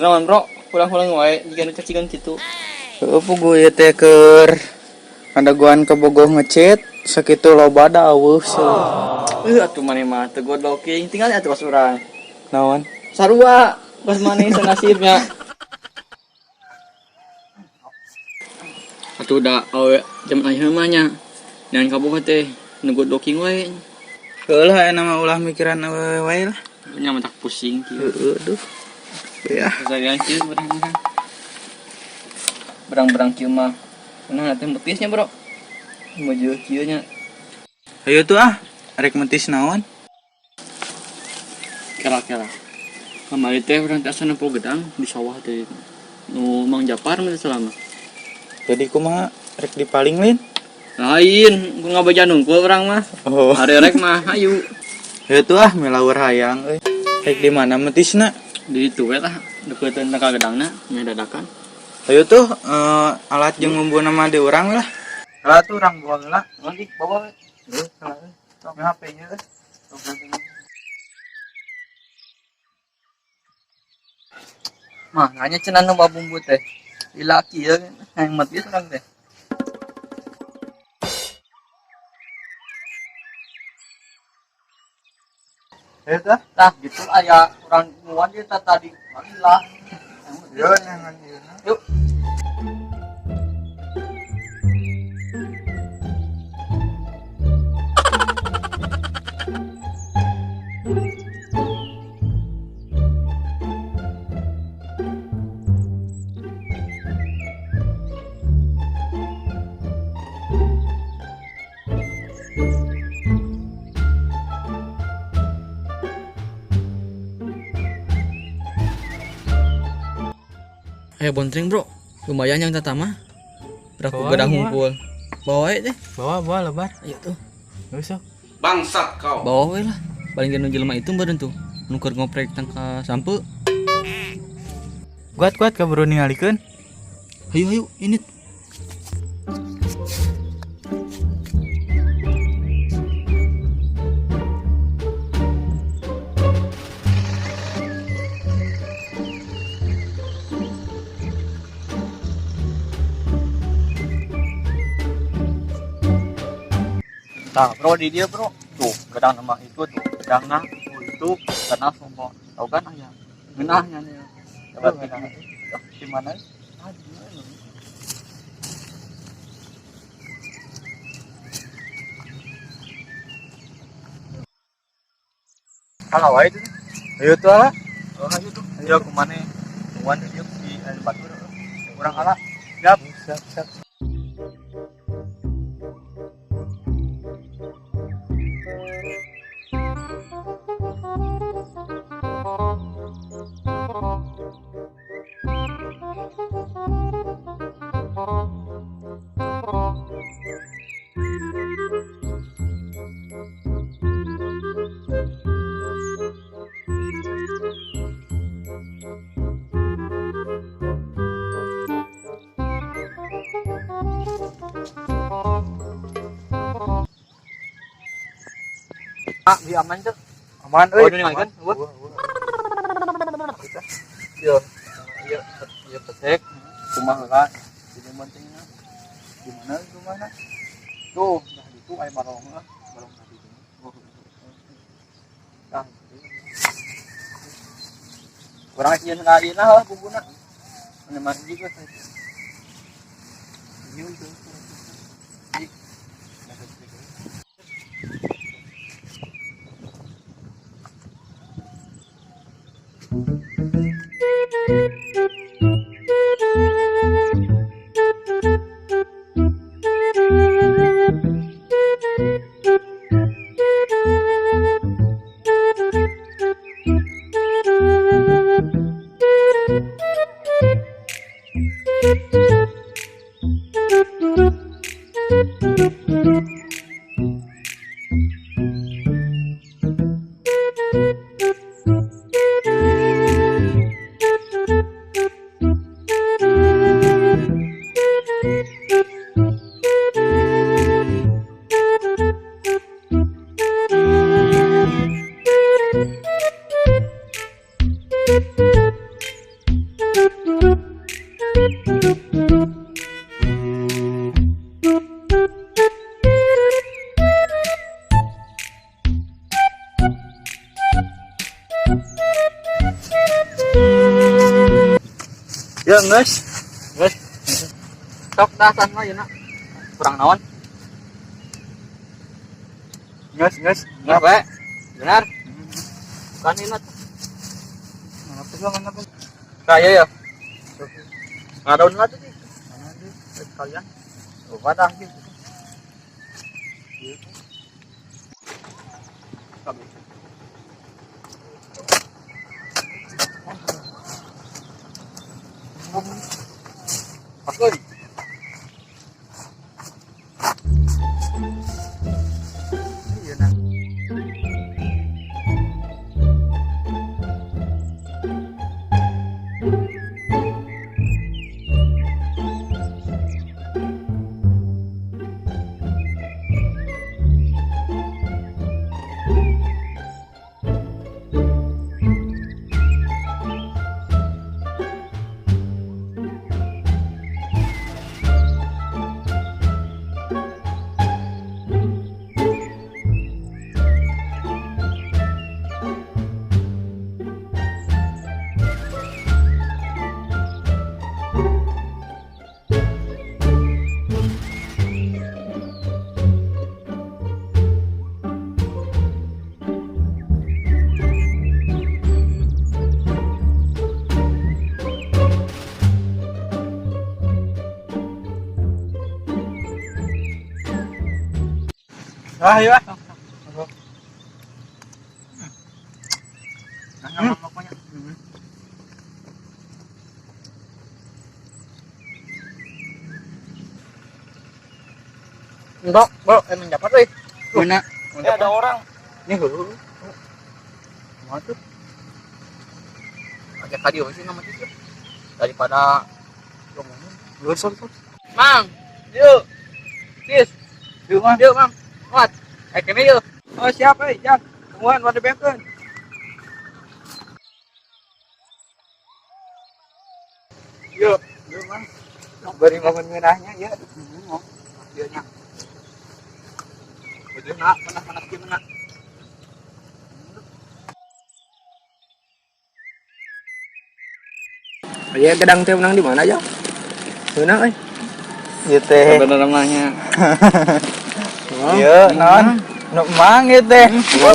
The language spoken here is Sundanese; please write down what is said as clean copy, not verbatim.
Karena bro, pulang-pulang wae jika nu cacingan kitu. Heueuh puguh ieu teh keur ngadaguan ke Bogoh ngecet sakitu loba da eueuh seueur. Atuh maneh mah teu godloking, tinggal atuh kos urang. Naon? Sarua kos maneh sanasibnya. Atuh da awe jam ayeuna mah nya. Neangan kabogoh teh nu godloking wae. Heueuh lah aya mah ulah mikiran awewe wae lah. Nya mah tak pusing kieu. Heueuh duh. Ya. Kesarian kieu berang-berang. Berang-berang kieu mah. Nah, teh betisnya, Bro. Mojo kieu nya. Ayo tuh ah, rek metis naon? Kela-kela. Kamari teh urang teh asa nempo gedang di sawah teh. Nu Mang Japar mah teh selama. Jadi kumaha rek dipaling lin? Lain, ku ngabaja nungkul urang mah. Oh. Hari rek mah hayu. Ayo tuh ah, milaur hayang euy. Rek di mana metisna? Di ditu we lah, deukeuteun ka gedangna, nya dadakan. Ayo tuh alat jeung ngumpulna mah di urang lah. Alat tuh urang buang lah. Nanti bawa we. Heuh, salah euy. Sok HP-nya euy. Mah, nanya cenah nu bumbu teh. Lila kieu hayang metis urang teh. Ayo tuh. Tah gitu aya urang nguan dia tadi. Lila. Yo nyangan ieu. Yuk. Ayo bonceng bro, lumayan yang tatama. Beraku Bawa, gedang bawa. hungkul. Bawa we teh. Bawa bawa lebar. Ayo tuh. Geus sok. Bangsat kau. Bawa we lah. Paling nu jelema itu meureun tuh. Nu keur ngoprek tangka sampe. Kuat kuat kaburu ningalikeun. Hayu hayu ini. Nah, bro, di dia bro. Tuh, gedang nama itu tuh. Gedangna oh, itu karena sombong. Tahu kan ayah? Ngeunahnya nih. Coba ngeunah. Di mana? Ah, di mana? Kalau wae itu. Ayo tuh ala. Oh, ayo tuh. Ayo ke mana? Tungguan dia di anu batur. Urang ala. Siap. Siap siap. Ah, di aman tuh. Aman Oh, euy. ini kan? Wah, wah. Yo. Iya, iya petek. Kumaha heula. Jadi pentingna. Di mana gimana? Tuh, nah itu aya barong lah, barong tadi itu. Nah, kurang sieun ka ieu lah bumbuna. Mana mah juga saya. Ini untuk Ya geus. Geus. Sok dah san mah yeuna. Kurang naon? Geus, geus. Geus we. Benar. Bukan ini tuh. Mana tuh, mana tuh? Nah, iya ya. Ngadaun lah tuh sih. Sekalian. Oh, pada gitu. Kami. Paskeun. Iya nang. Ah, iya. Nah, nyaman pokoknya. Enggak, bro, emang dapat euy. Mana? Eh, ada orang. Nih, heuh. Mana tuh? Ajak ka dieu sih nama itu. Daripada ngomongin. Luar sok sok. Mang, yuk. Sis, Yuk, Mang. yuk, Mang. Wat. Eh, kene yuk. Oh, siap euy, Jang. Tungguan pada bekeun. Yuk, yuk, Mang. Bari bangun ngeunahnya ya. Dieu nya. Bujurna panas-panas kieu mah. Iya, gedang teh menang di mana ya? Menang euy. Ieu teh. Sebenarnya mah nya. Ieu naon? Nu mang ieu teh. Iya.